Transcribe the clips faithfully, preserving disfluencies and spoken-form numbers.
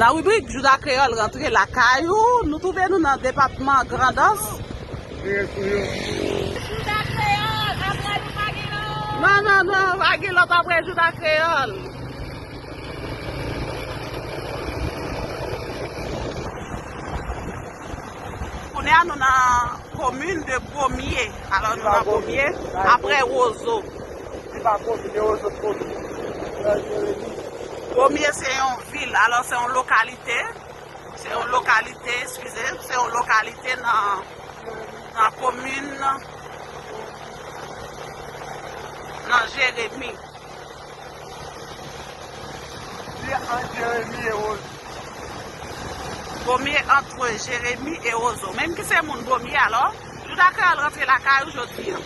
Nan ribrik Jouda Kreyòl rantre lakay ou, nou twouve nou nan depatman Grandans. Jouda Kreyòl, apre nou pa gen lòt. Non, non, non, pa gen lòt apre Jouda Kreyòl. Kounye a nou nan komin de Gomye. Alò nou nan Gomye, apre Wozo. Li pa komin, e Wozo komin. Gomye se yon vil, alò se yon lokalite. Se yon lokalite, eskize, se yon lokalite nan, nan komin, nan Jeremi. Li ant Jeremi e Wozo. Gomye ant Jeremi e Wozo. Menm ki se moun Gomye alò, Jouda Kreyòl rantre lakay ou jodi a.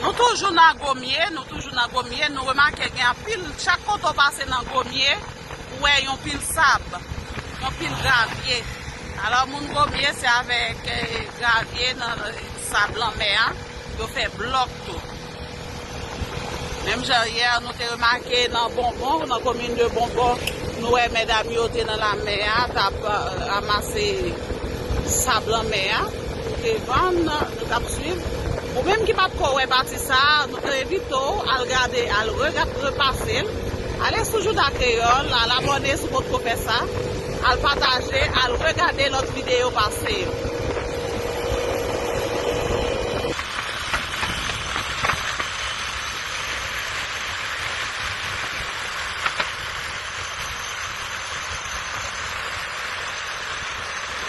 Nou toujou nan Gomye, nou toujou nan Gomye, nou remake gen anpil, chak kote w pase nan Gomye, ou wè yon pil sab, yon pil gravye. Alò, moun Gomye, se avèk, eh, gravye nan, eh, sab lanmè a, yo fè blòk tou. Menm jan yè, nou te remake nan Bonbon, nan komin de Bonbon, nou wè medam yo te nan lamè a, t ap, eh, ranmase sab lanmè a, pou te vann, nou t ap swiv. Ou menm ki pa t ko wè pati sa a, nou te envite w al gade, al rega-, repase l. Ale sou Jouda Kreyòl, al abòne si w potko fè sa, al pataje, al regade lòt videyo pase yo.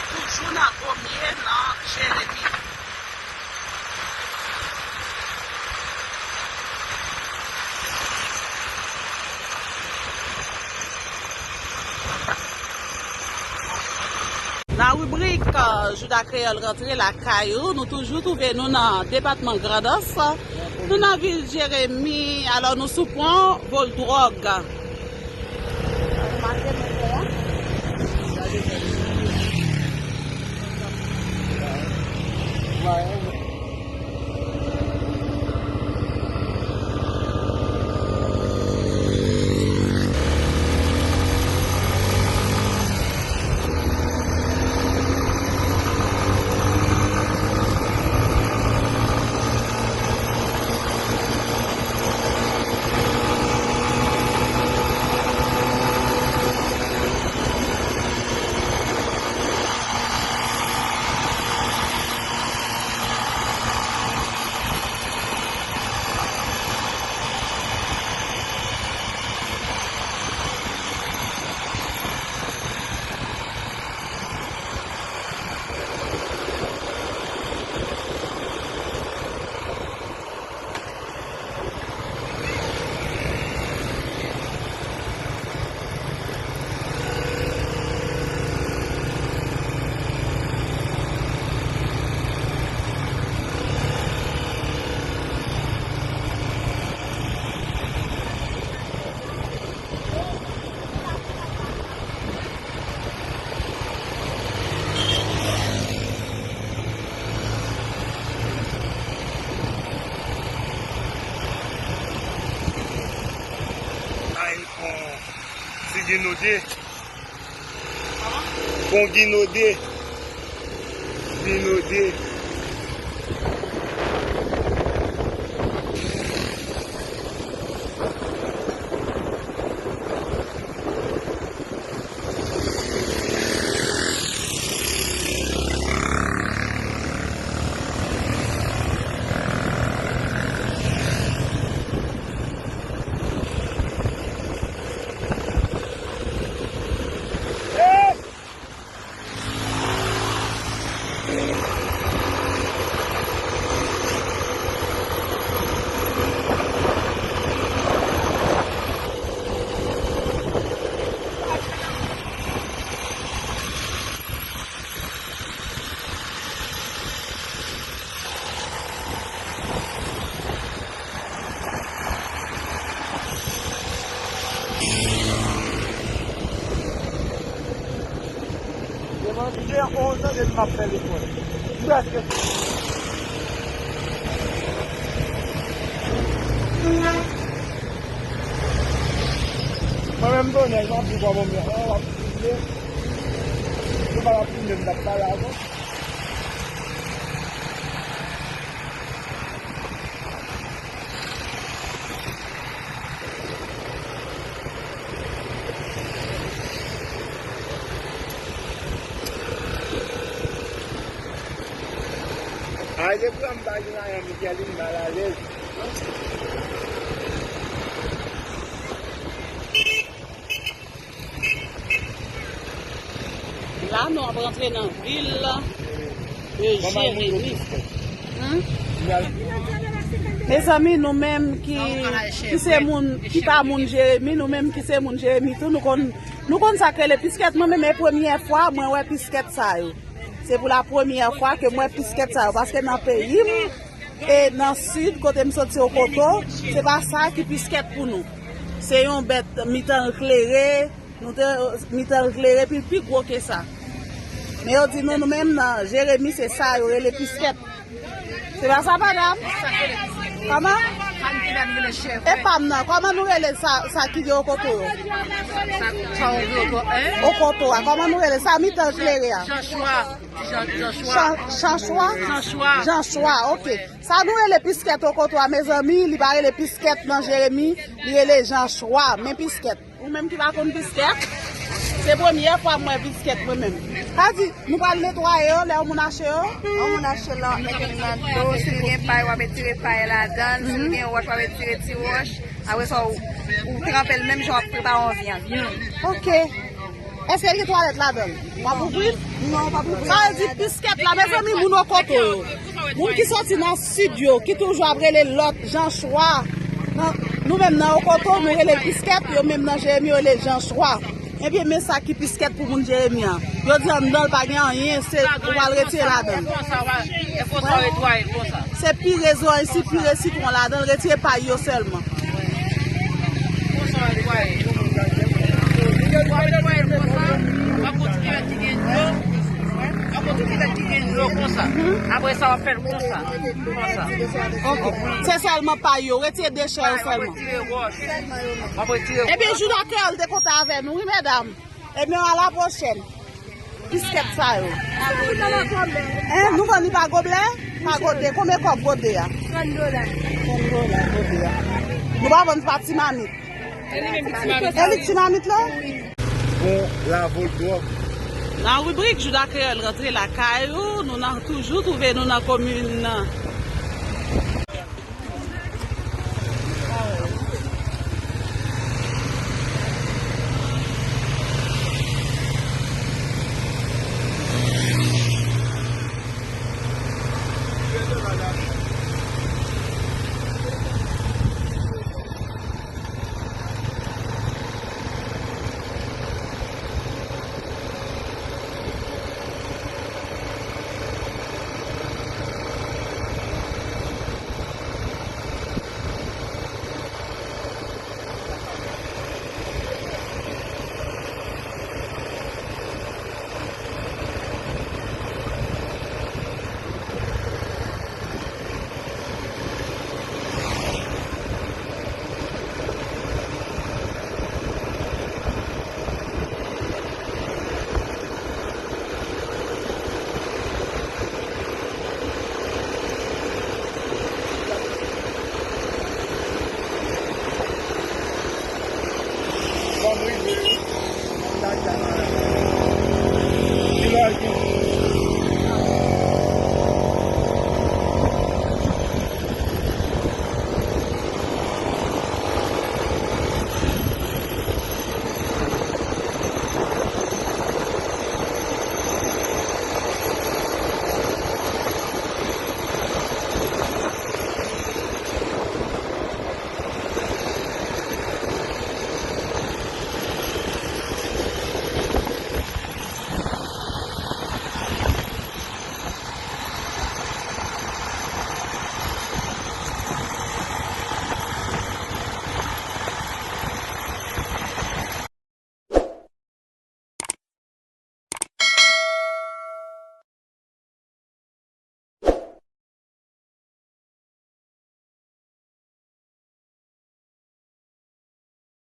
Toujou nan Gomye, nan Jeremi. Nan ribrik, euh, Jouda Kreyòl rantre lakay ou, nou toujou twouve nou nan depatman Grandans. Nou nan vil Jeremi, alò nou sou pon Voldròg. Ginode. Pon Ginode. Ginode. Depi gen onz an depi m ap fè lekòl. M prèske. Mwen menm, Tonè, jan pi bò mwen, w ap filme. Ou pa ap filme, m t ap pale avè w. Ay, depi m pa gen ayen, Michel, m malalèz. La, nou ap rantre nan vil, e, Jeremi. Hmm? Mezanmi, nou menm ki, ki se moun, ki pa moun Jeremi, nou menm ki se moun Jeremi tou, nou konn, nou konn sa k rele piskèt. Mwen menm, e premyè fwa mwen wè piskèt sa yo. Se pou la premyè fwa ke m wè piskèt sa yo, paske nan peyi m, e nan sid, kote m soti, Okoto, se pa sa ki piskèt pou nou. Se yon bèt mitan l klere, nou te, mitan l klere, epi l pi gwo ke sa. Men yo di nou, nou menm nan Jeremi, se sa yo rele piskèt. Se pa sa, madanm? Kòman? E pa m nan, kòman nou rele sa, sa ki gen Okoto yo? Okoto a, kòman nou rele sa mitan l klere a? Jan, Jan, Jan Chwa. Jan, Jan Chwa? Jan Chwa. Jan Chwa, ok. Sa nou rele piskèt Okoto a, mezanmi, li pa rele piskèt nan Jeremi, li rele Jan Chwa, men piskèt. Ou menm ki pa konn piskèt, se premyè fwa m wè piskèt mwen menm. Sa di, nou pral netwaye yo, lè yon moun achte yo? Yon moun achte lò, mete l nan do, si l gen pay, w ap etire pay ladan l, si l gen wòch, w ap etire ti wòch. Apre sa, ou, ou tranpe l menm jan w ap prepare yon vyann. Ok. Èske l gen twalèt ladan l? W ap ouvri l? Non, w p ap ouvri l. Sa vle di piskèt la, mezanmi, moun Okoto yo. Moun ki soti nan sid yo, ki toujou ap rele lòt Jan Chwa. Nan, nou menm nan Okoto, nou rele l piskèt, yo menm nan Jeremi, yo rele l Jan Chwa. Ebyen, men sa ki piskèt pou moun Jeremi an. Yo di anndan l pa gen anyen, se ou pral retire ladan l. E konsa, w ap netwaye l konsa. Se pire zòn isi, pire sitwon ladan l, retire pay yo sèlman. Konsa w ap netwaye. W ap netwaye l konsa, w ap kontinye ki gen dlo. W ap kontinye ki gen dlo konsa. Apre sa, w ap fè l konsa. Konsa. Ok. Se sèlman pay yo, retire dechè yo sèlman. W ap retire wòch. W ap retire wòch. Ebyen, Jouda Kreyòl te kontan avè nou, wi, medam. Ebyen, a la pwochèn. Piskèt sa yo. Hein, nou vann li pa goblè? Pa gode. Konbyen kòb gode a? Trant dola. Trant dola gode a. Nou pa vann pa ti mamit. E li menm ki ti mamit la? E li ki ti mamit la? Bon, lavòl dwòg. Nan ribrik Jouda Kreyòl rantre lakay ou, nou nan toujou twouve nou nan komin